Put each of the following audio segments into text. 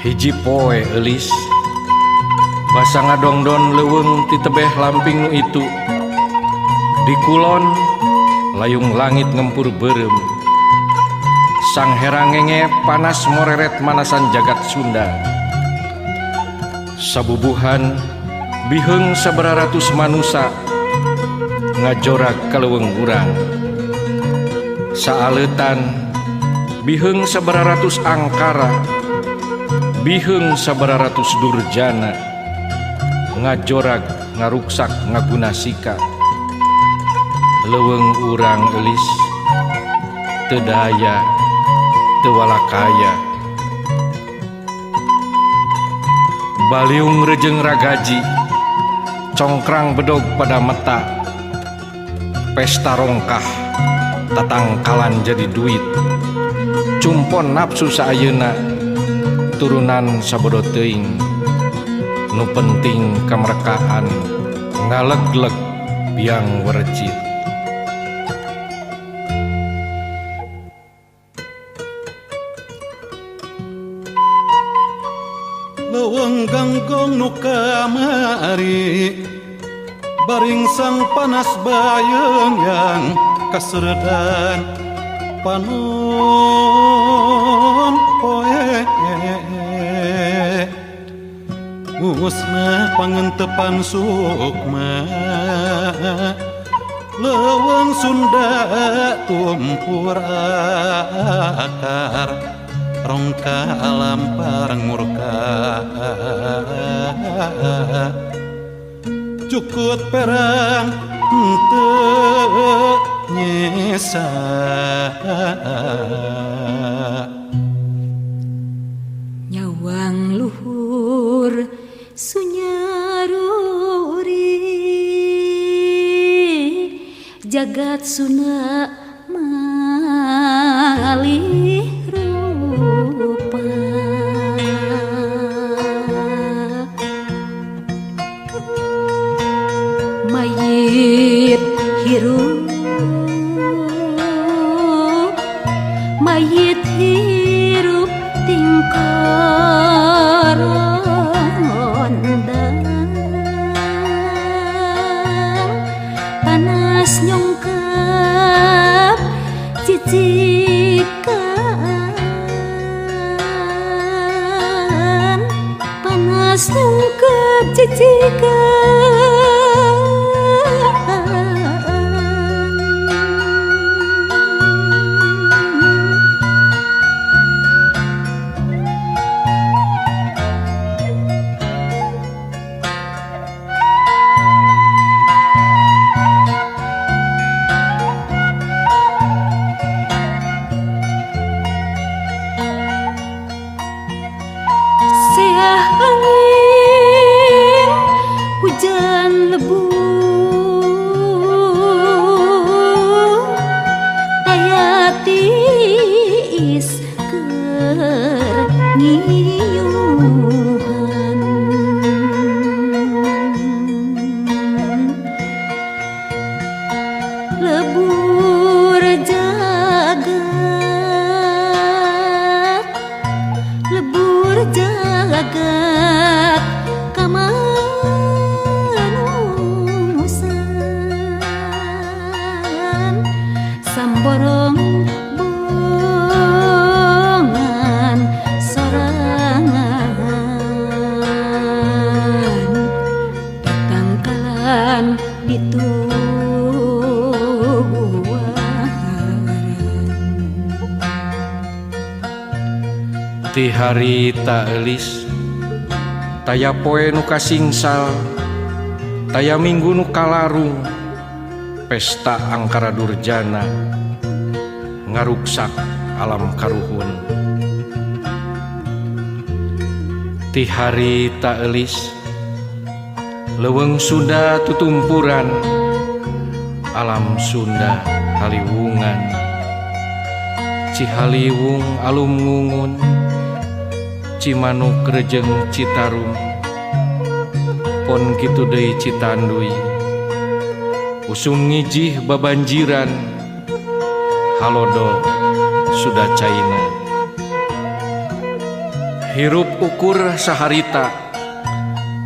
Hiji poe Eulis basa ngadongdon leuweung ti tebeh lamping nu itu. Di kulon layung langit ngempur beureum. Sang herang ngenge panas moreret manasan jagat Sunda. Sabubuhan biheung sabaraha ratus manusa ngajorag ka leuweung urang. Saaleutan biheung sabaraha ratus angkara, biheung sabaraha ratus durjana ngajorag ngaruksak ngagunasika. Leuweung urang Eulis teu daya teu walakaya. Baliung rejeung ragaji, congkrang bedog pada meta, pesta rongkah tatangkalan jadi duit, cumpon nafsu saayeuna turunan sabodo teuing, nu penting kamerekaan ngalegleg biang werecit. Leuweung ganggong nu kamari baringsang panas bayeung yang kaseredan panon poe Usna pangentepan sukma leuweung Sunda tumpur akar rongka lampar murka cukut perang henteu nyesa. Nyawang luhur sunyaruri jagat Sunda malih rupa mayit hirup mayit hirup tingkorondang panas nyungkap cicikan panas nyungkap cicikan. Seah angin hujan lebu taya tiis keur ngiyuhan lebur jagat lebur jagat kamanusan samborong bongan sorangan tatangkalan dituguan. Ti harita Eulis taya poe nu kasingsal, taya minggu nu kalarung, pesta angkara durjana ngaruksak alam karuhun. Ti harita Eulis leuweung Sunda tutumpuran, alam Sunda haliwungan, Cihaliwung alum ngungun, Cimanuk rejeng Citarum, pon kitu deui Citanduy, usum ngijih babanjiran, halodo sudah caina. Hirup ukur saharita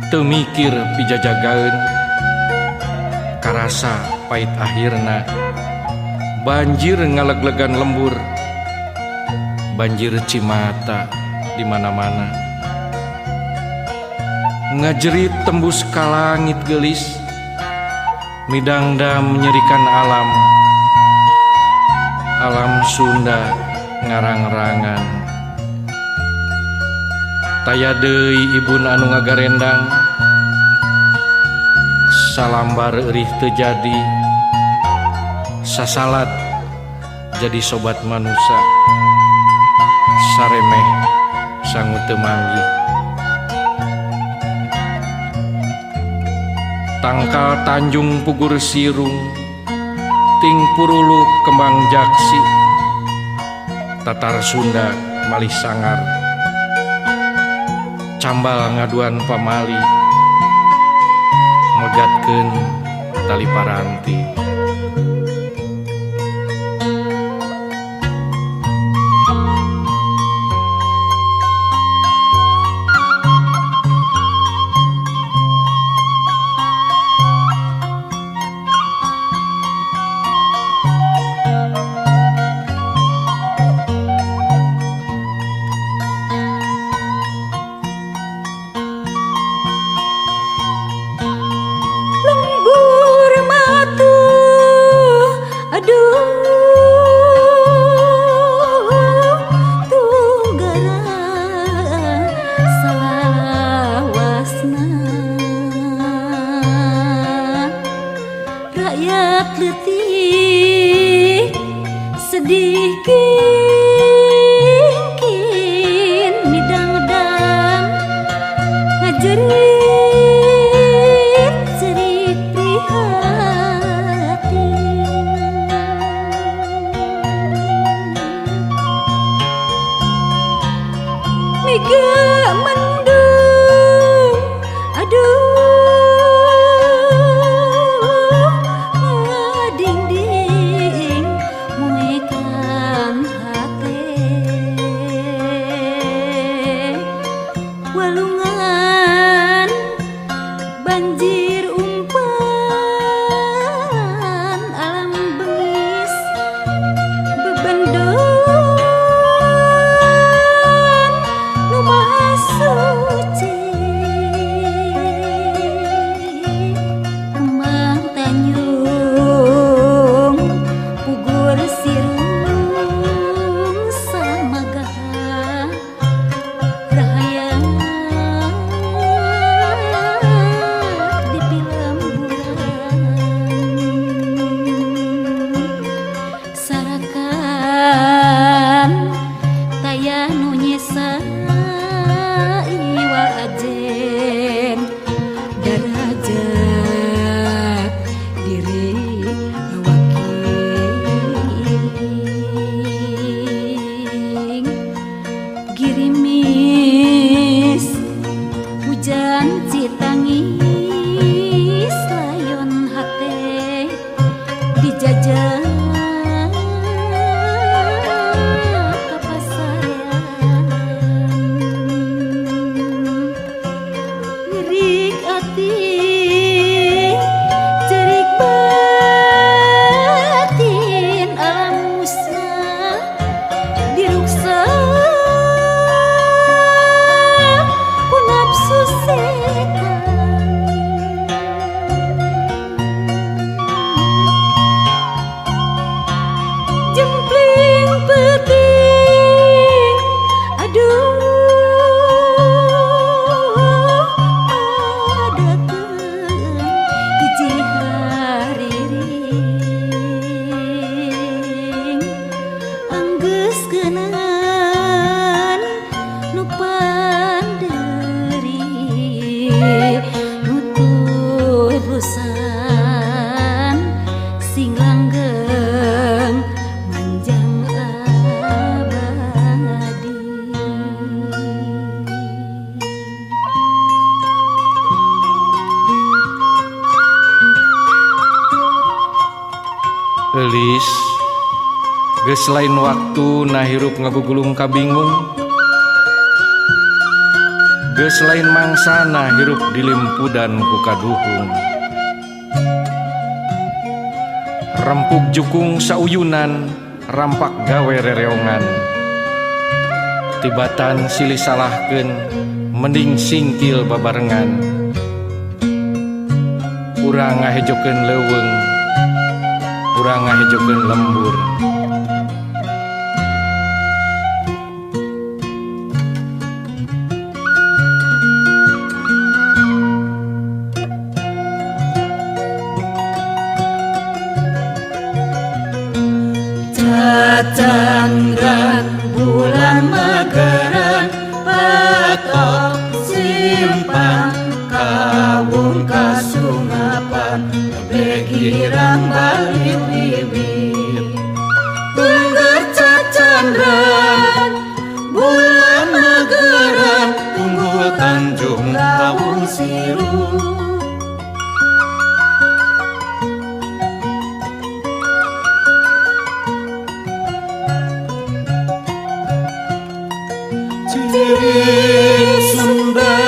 teu mikir pijajagaeun karasa pait akhirna banjir ngaleglegan lembur banjir cimata di mana-mana ngajerit tembus ka langit geulis midangdam menyerikan alam alam Sunda ngarang-rangan taya deui ibun anu ngagarendang salambar eurih teu jadi sasalat jadi sobat manusa saremeh sangu teu manggih tangkal Tanjung pugur sirung ting puruluk kembang jaksi tatar Sunda malih sangar cambal ngaduan pamali megatkeun tali paranti. Lembur matuh aduh tunggara salawasna rakyat letih sedih kingkin midangdang ngajerit cerik prihatin miga mendung aduh ngadingding moekan hate walungan banjir umpan alam bengis bebendon nu maha suci kembang Tanjung pugur sirung samaga rahayat di pilemburan sarakan taya nu nyesa iwal ajen darajat diri awaking girimis hujan citangis layon hate dijajah kapasarean ngerik ati cerik batin alam musnah diruksak ku nafsu setan jempling peting aduh padakeun hiji hariring anggeus keuneun nu panderi nu turusan sing langgeng manjang abadi. Eulis geus lain waktu na hirup ngagugulung kabingung Geus lain mangsana hirup dilimpudan ku kaduhung. Rempug jukung sauyunan rampak gawe rereongan. Tibatan silih salahkeun mending singkil babarengan. Urang ngahejokeun leuweung, urang ngahejokeun lembur. Cacandran bulan mageran patok simpang kawung kasungapan tebeh girang balik wiwit. Tungger cacandran bulan mageran tunggul tanjung kawung siru. Ciri Sunda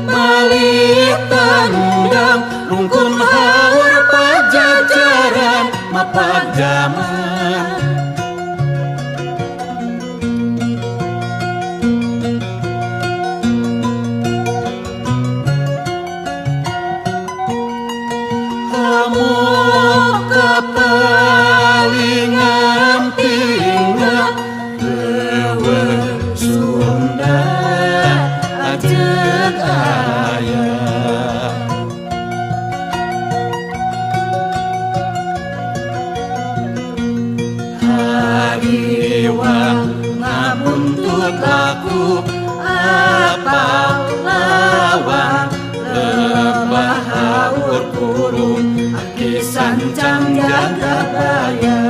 malih tandang rungkun haur pajajaran mapak jaman. Hamu kapalingan tinggal leuweung Sunda ajeg aya. Hariwang ngabuntut laku apal lawang lebah haur kurung aki sancang jaga baya.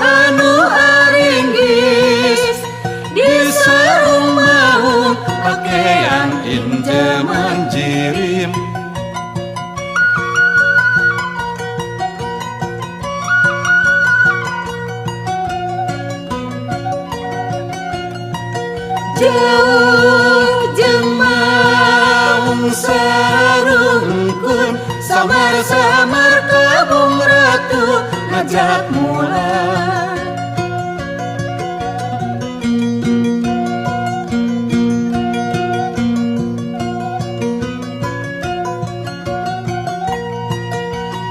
Anu aringgis di sarung maung pakaian injeman jirim. Jauh jeung maung sarungkun samar-samar kabung ratu ngajak mulai.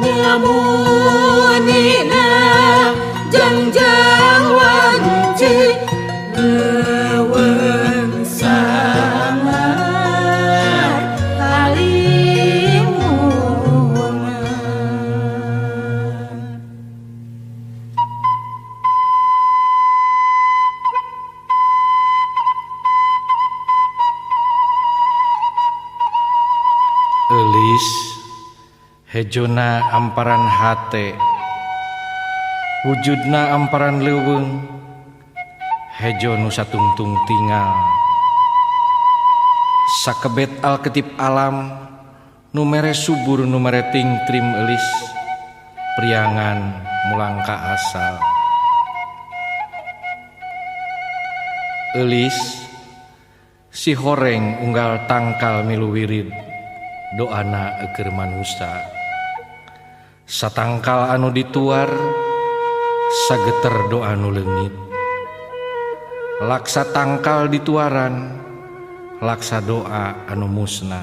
Nyamunina jangjang wanci leuweung sangar halimunan. Eulis hejona amparan hate, wujudna amparan leuweung, hejo nu satungtung tingal. Sakebet alketip alam nu mere subur nu mere tingtrim eulis, priangan mulang ka asal. Eulis si horeng unggal tangkal milu wirid doana eukeur manusa. Satangkal anu dituar sageter doa nu leungit. Laksa tangkal dituaran laksa doa anu musnah.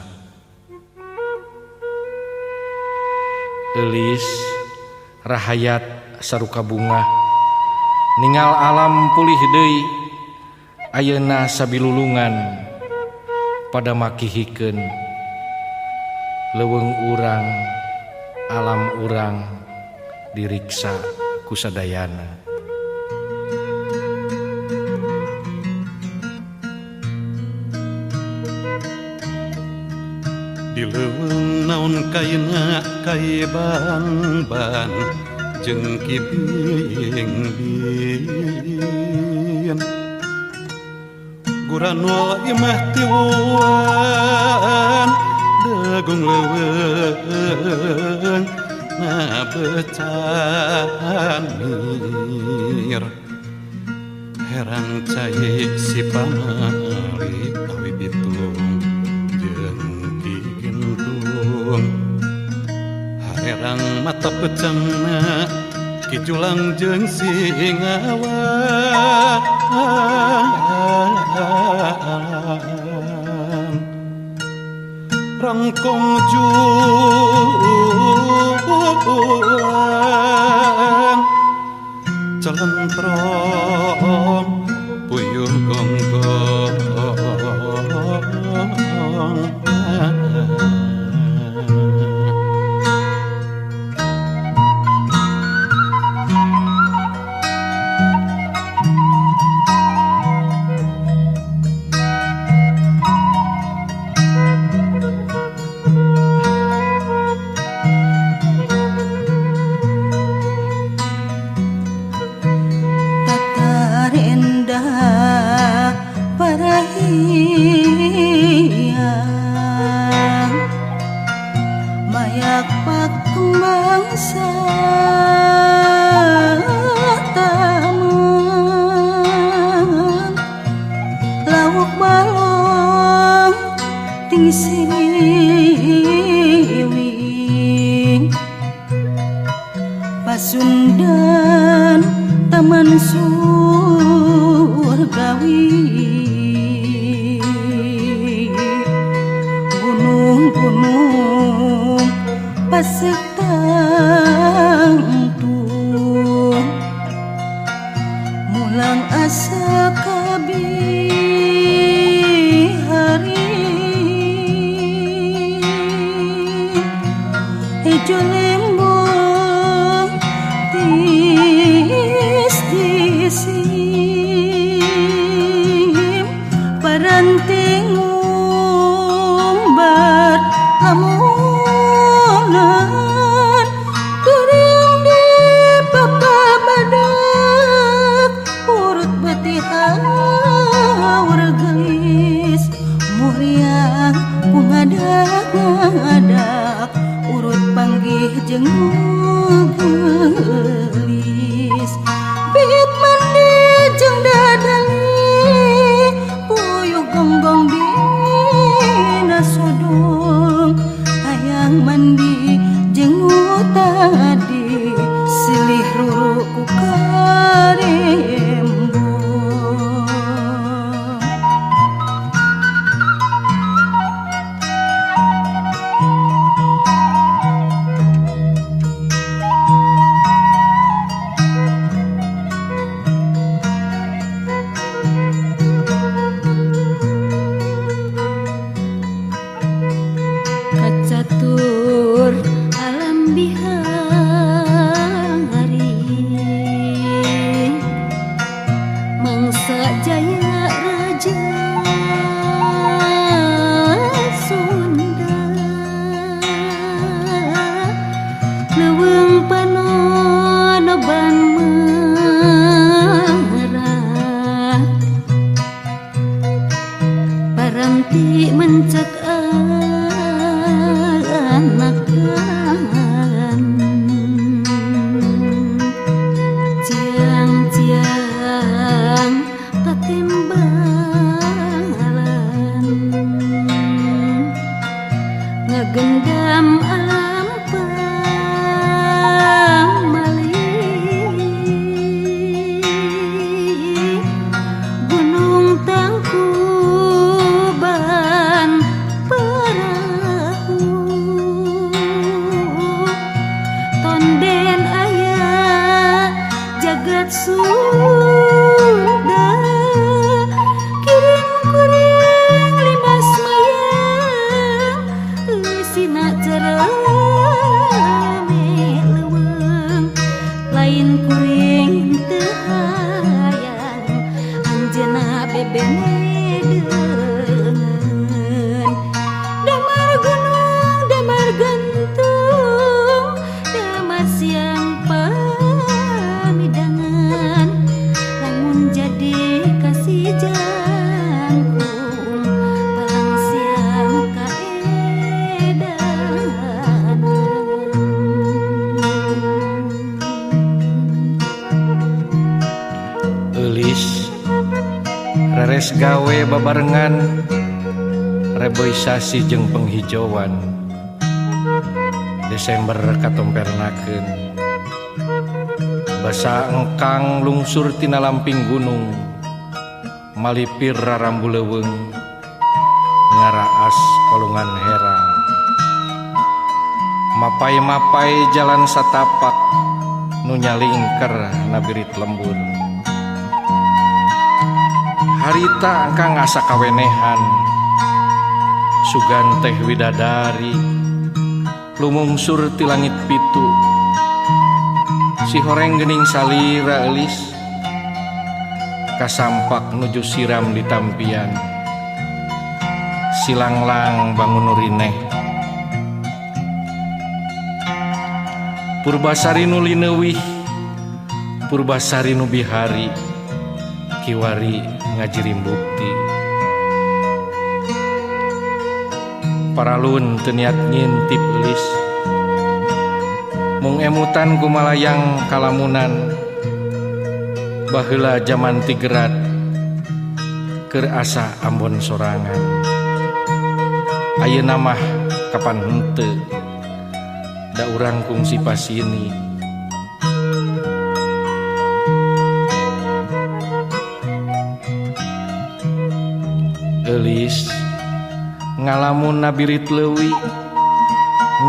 Eulis rahayat saruka bunga ningal alam pulih deui ayeuna sabilulungan pada makihikeun leuweung urang alam urang diriksa ku sadayana. Di leuweung naon kaina kai bangban jeung Ki Biing-biing. Gurano imah tiwuan degung leuweung ngabecan mir. Herang cai si pamali awi bitung jeung Ki Gintung. Herang mata pecangna Ki Julang jeung Singawa. Rangkong julang celentrong puyuh gonggong. Mayak pak kembang taman, lawak balong ting siliwing, Pasundan taman surgawi. Gunung-gunung pasek tangtung, mulang asa kabihari. Hejo lembong tis tisim, paranting ngumbar lamunan, during di papabadak urut beti haur gelis, muriang ku ngadak-ngadak urut panggih jeung geulis. Pit mandi jeung dadali puyuh gonggong dina sodong, hayang mandi jeung nu tadi silih ruru ku karembong. Kacatur alam bihari, mangsa jaya raja Sunda, leuweung panonoban merah, paranti mencek anakan, ciang-ciang tatimbalan, ngagendam alam pamali, gunung Tangkuban Perahu, tonden aya jagat Sunda, kiring kuring limas mayang eusina cerame leuweung, lain kuring teu hayang anjeunna bebene deungeun. Damar gunung damar gantung damar siang pamidangan, lamun jadi kasih jangkung palang siang kaedanan. Beres gawe babarengan reboisasi jeung penghijauan. Desember katompernakeun basa engkang lungsur tina lamping gunung malipir rarambu leuweung ngaraas kolongan herang. Mapai-mapai jalan satapak nu nyalingker nabirit lembur. Harita engkang asa kawenehan sugan teh widadari lumungsur ti langit pitu. Si horeng geuning salira eulis kasampak nuju siram di tampian. Silanglang bangun nurineh Purbasari nu lineuwih Purbasari nu bihari kiwari ngajirim bukti. Paralun teu niat ngintip eulis mung emutan kumalayang kalamunan. Baheula jaman tigerat keur asa ambon sorangan. Ayeuna mah kapan henteu da urang kungsi pasini. Eulis ngalamun nabirit leuwi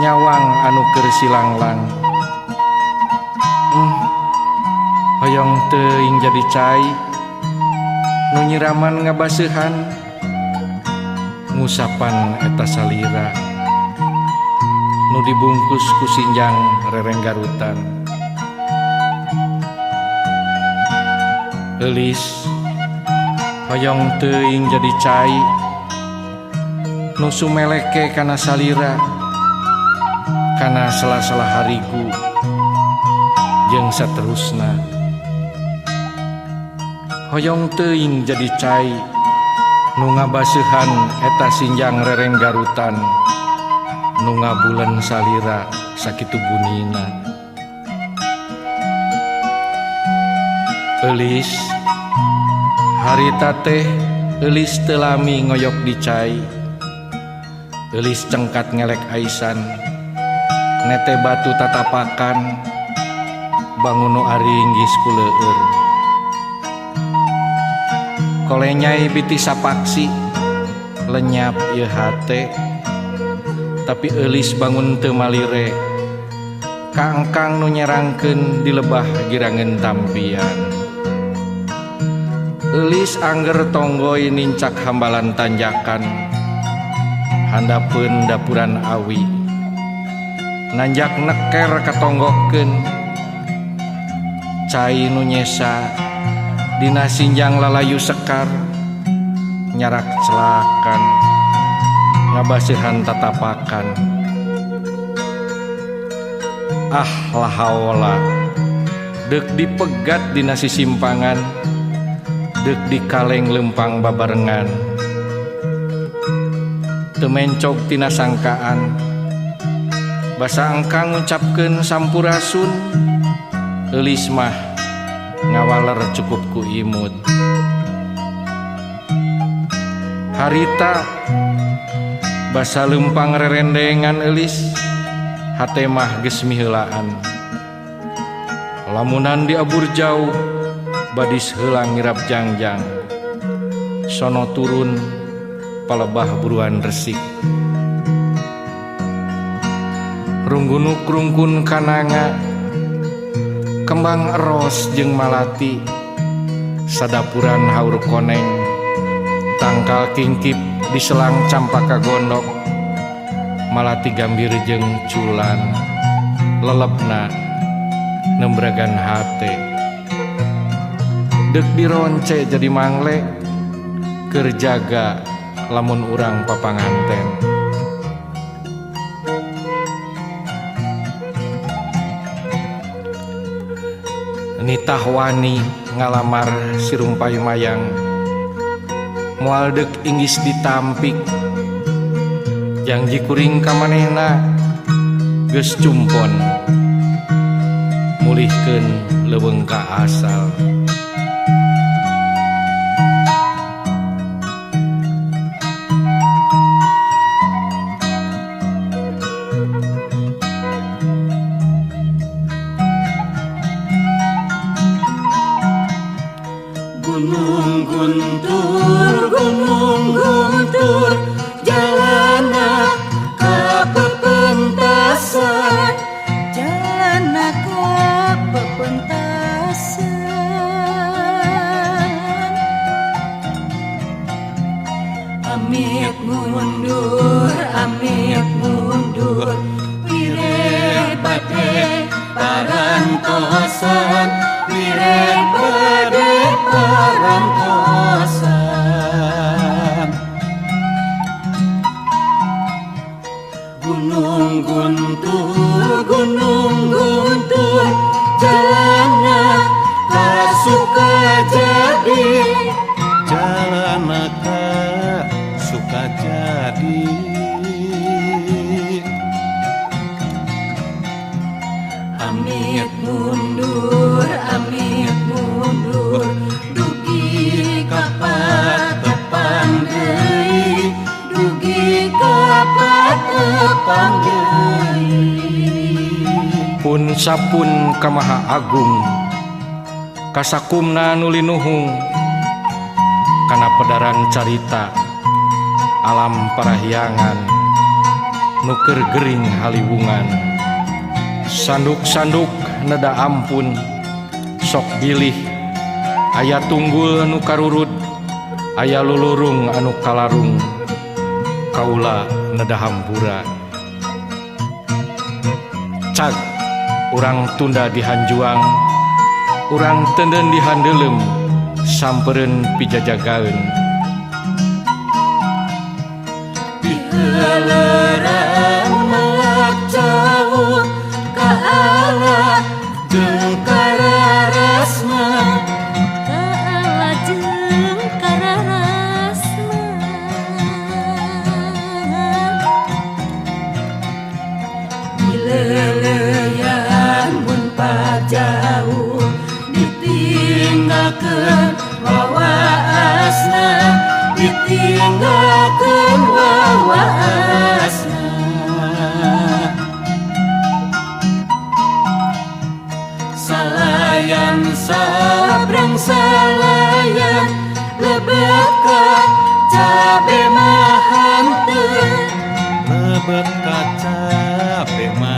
nyawang anu keur silanglang. Hoyong teuing jadi cai nu nyiraman ngabaseuhan ngusapan eta salira nu dibungkus ku sinjang rereng garutan. Eulis hoyong teuing jadi cai nu sumeleke kana salira kana sela-sela harigu jeung saterusna. Hoyong teuing jadi cai nu ngabaseuhan eta sinjang rereng garutan nu ngabulen salira sakitu bunina. Eulis harita teh eulis teu lami ngoyok di cai. Eulis cengkat ngelek aisan nete batu tatapakan bangun nu aringgis ku leueur. Kolenyai biti sapaksi lenyap ieu hate tapi eulis bangun teu malire kaangkang nu nyerangkeun di lebah girangeun tampian. Eulis angger tonggoy nincak hambalan tanjakan handapeun dapuran awi nanjak neker katonggohkeun cai nu nyesa dina sinjang lalayu sekar nyarak celakan ngabaseuhan tatapakan. Ah lahaola deuk dipegat dina sisimpangan deuk dikaleng lempang babarengan teu mencog tina sangkaan basa engkang ngucapkeun sampurasun. Eulis mah ngawaler cukup ku imut. Harita basa lempang rerendengan eulis hate mah geus miheulaan. Lamunan diabur jauh badis heula ngirap jangjang sono turun palebah buruan resik. Runggunuk rungkun kananga kembang eros jeung malati sadapuran haur koneng tangkal kingkip diselang campaka gondok malati gambir jeung culan lelebna nembragan hate. Deuk dironce jadi mangle keur jaga lamun urang papanganten. Nitah wani ngalamar sirumpai mayang moal deuk inggis ditampik jangji kuring ka manehna geus cumpon mulihkeun leuweung ka asal. Gunung Guntur, Gunung Guntur, jalana ka pepentasan, jalana ka pepentasan. Amit mundur, amit mundur, wireh bade parantosan, wireh bade parantosan. Gunung Guntur, Gunung Guntur, jalana ka Sukajadi, jalana ka Sukajadi. Amit mundur, amit mundur, dugi ka patepang deui, dugi ka patepang deui. Pun sapun ka Maha Agung, kasakumna nu linuhung kana pedaran carita alam parahyangan nu keur gering haliwungan. Sanduk-sanduk neda ampun, sok bilih aya tunggul nu karurud, aya lulurung anu kalarung, kaula neda hampura. Cag urang tunda di hanjuang, urang tenden di handelem, sampereun pijajagaeun. Piheuleuran melak jauh ka Allah jeung kararasna, ka Allah jeung kararasna. Dileleuyan mun pajauh, ditinggalkeun wawaasna, ditinggalkeun wawaasna. Salayan sabrang salayan, lebet ka cabe mah henteu, lebet ka cabe mah.